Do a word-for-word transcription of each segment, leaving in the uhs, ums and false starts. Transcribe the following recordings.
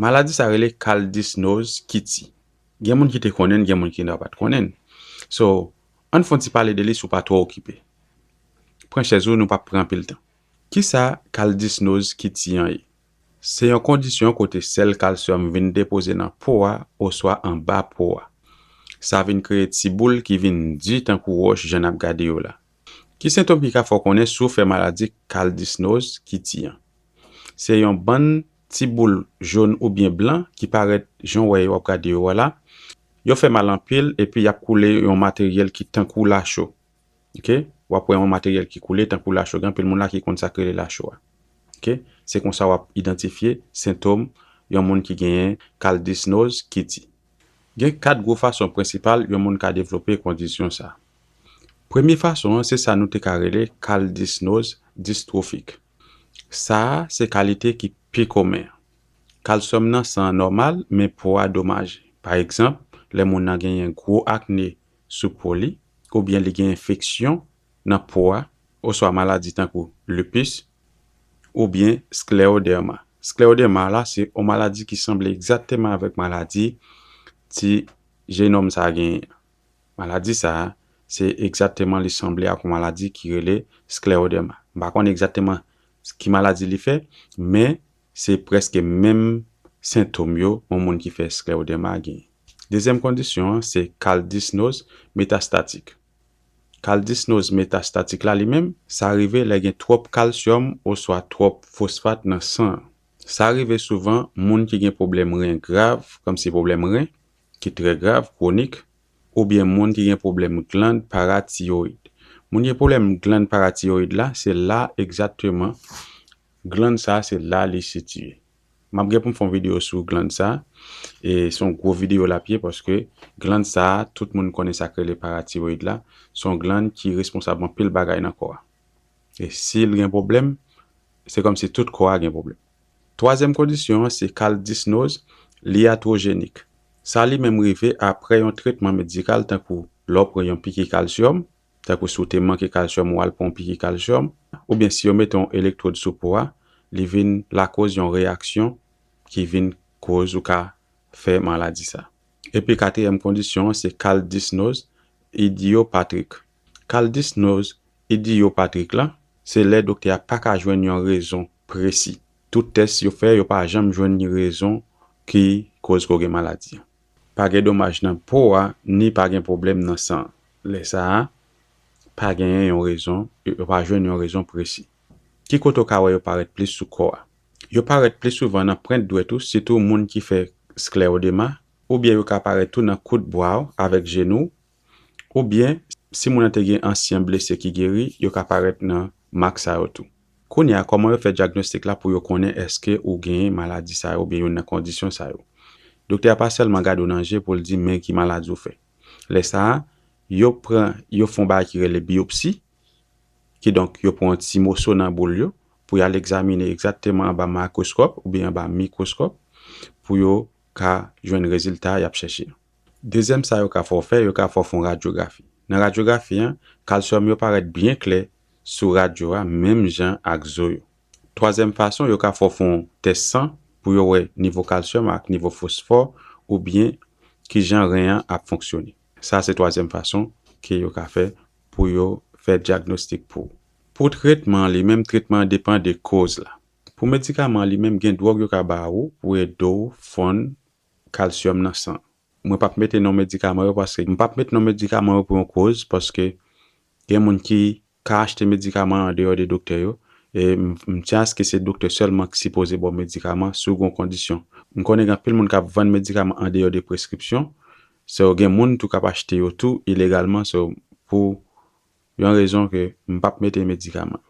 Maladi sa rele kaldisnoz kiti. Gen moun ki te konnen l, gen moun ki pa t konnen l. So, ann fè yon ti pale de li si w pa twò okipe. Pran chèz ou, nou p ap pran anpil tan. Kisa kaldisnoz kiti an ye? Se yon kondisyon kote sèl kalsyòm vin depoze nan po a oswa anba po a. Sa vin kreye ti boul ki vin di tankou wòch jan n ap gade yo la. Ki sentòm ki ka fè w konnen si w fè maladi kaldisnoz kiti an? Se yon bann ti boul jòn oubyen blan ki parèt jan w wè yo w ap gade yo a la. Yo fè mal anpil epi y ap koule yon materyèl ki tankou lacho. Ok? W ap wè yon materyèl ki koule tankou lacho. Gen anpil moun la ki konn sa k rele lacho a. Ok? Se konsa w ap idantifye sentòm yon moun ki genyen kaldisnoz kiti. Gen kat gwo fason prensipal yon moun ka devlope kondisyon sa a. Premye fason an, se sa nou te ka rele kaldisnoz distwofik. Sa a, se kalite ki pi komen an. Kalsyòm nan san an nòmal, men po a domaje. Pa egzanp, lè moun nan genyen gwo akne sou po li, oubyen li gen enfeksyon nan po a, oswa maladi tankou lupus, oubyen sklèwodèma. Sklèwodèma la, se yon maladi ki sanble egzakteman avèk maladi ti jenòm sa a genyen an. Maladi sa a, se egzakteman li sanble ak yon maladi ki rele sklèwodèma. M pa konn egzakteman ki maladi li fè, men se prèske menm sentòm yo yon moun ki fè sklèwodèma genyen. Dezyèm kondisyon an, se kaldisnoz metastatik. Kaldisnoz metastatik la li menm, sa rive lè gen twòp kalsyòm oswa twòp fosfat nan san an. Sa rive souvan moun ki gen pwoblèm ren grav, kòmsi pwoblèm ren ki trè grav, kwonik, oubyen moun ki gen pwoblèm glann paratiyoyid. Moun gen pwoblèm glann paratiyoyid la, se la egzakteman glann sa a, se la li sitiye. M ap gen pou m fè yon videyo sou glann sa a. E se yon gwo videyo l ap ye paske glann sa a, tout moun konnen sa k rele paratiyoyid la. Se yon glann ki responsab anpil bagay nan kò a. E si l gen pwoblèm, se kòmsi tout kò a gen pwoblèm. Twazyèm kondisyon an, se kaldisnoz yatwojenik. Sa li menm rive apre yon tretman medikal tankou lè w pran yon piki kalsyòm, tankou si w te manke kalsyòm ou al pran yon piki kalsyòm, oubyen si yo mete yon elektwod sou po a, li vin lakoz yon reyaksyon ki vin koz ou ka fè maladi sa. Epi katriyèm kondisyon an, se kaldisnoz idiyopatrik. Kaldisnoz idiyopatrik la, se lè doktè a pa ka jwenn yon rezon presi. Tout tès yo fè, yo pa janm jwenn ni rezon ki koz ke w gen maladi an. Pa gen domaj nan po a, ni pa gen pwoblèm nan san an. Lè sa a, pa genyen yon rezon, yo pa jwenn yon rezon presi. Ki kote w ka wè yo parèt plis sou kò a? Yo parèt pli souvan nan pwent dwèt ou, sitou moun ki fè sklèwodema, oubyen yo ka parèt tou nan kout bra w avèk jenou w, oubyen, si moun nan te gen ansyen blese ki geri, yo ka parèt nan mak sa yo tou. Kounye a, kòman yo fè dyagnostik la pou yo konnen èske ou genyen maladi sa yo oubyen youn nan kondisyon sa yo? Doktè a pa sèlman gade w nan je pou l di men ki maladi w fè. Lè sa a, yo pran, yo fè yon bagay ki rele biyopsi, kidonk yo pran yon ti moso nan boul yo pou y al egzamine egzakteman anba makwoskòp oubyen anba mikwoskòp pou yo ka jwenn rezilta y ap chèche an. Dezyèm sa yo ka fè w fè, yo ka fè w fè yon radyografi. Nan radyografi an, kalsyòm yo parèt byen klè sou radyo a, menm jan ak zo yo. Twazyèm fason, yo ka fè w fè yon tès san pou yo wè nivo kalsyòm ak nivo fosfò oubyen kijan ren an ap fonksyone. Sa se twazyèm fason ke yo ka fè pou yo fè dyagnostik pou ou. Pou tretman an li menm, tretman an depann de koz la. Pou medikaman an li menm, gen dwòg yo ka ba ou pou ede w fonn kalsyòm nan san. Mwen p ap mete non medikaman yo paske, m p ap mete non medikaman yo pou yon koz, paske gen moun ki ka achte medikaman an andeyò de doktè yo. E m, m tyen aske se doktè sèlman ki sipoze ba w medikaman si w gen yon kondisyon. M konnen gen anpil moun k ap vann medikaman andeyò de preskripsyon. So, gen moun tou k ap achte yo tou ilegalman. So, pou yon rezon ke m p ap mete medikaman.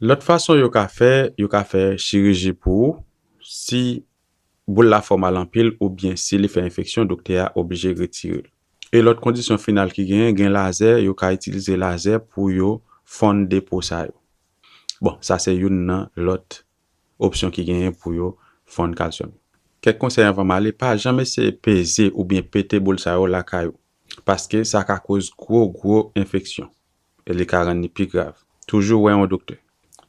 Lòt fason yo ka fè, yo ka fè chiriji pou ou. Si boul la fè w mal anpil oubyen si li fè enfeksyon, doktè a oblije retire l. E lòt kondisyon final ki genyen, gen lazè, yo ka itilize lazè pou yo fonn depo sa yo. Bon, sa se youn nan lòt opsyon ki genyen pou yo fonn kalsyòm. Kèk konsèy anvan m ale, pa janm eseye peze oubyen pete boul sa yo lakay ou, paske sa ka koz gwo, gwo enfeksyon e li ka rann li pi grav. Toujou wè yon doktè.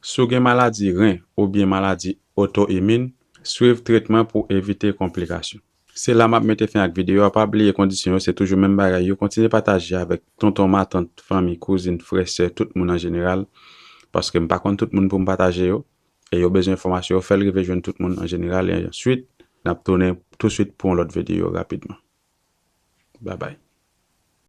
Si w gen maladi ren oubyen maladi oto-imin, Swiv tretman pou evite konplikasyon. Se la m ap mete fen ak videyo a. Pa bliye kondisyon yo, se toujou menm bagay yo. Kontinye pataje avèk tonton, matant, fanmi, kouzin, frè, sè, tout moun an jeneral. Paske m pa konn tout moun pou m pataje yo. E yo bezwen enfòmasyon yo, fè l rive jwenn tout moun an jeneral. E answit, n ap tounen touswit pou yon lòt videyo rapidman. Babay.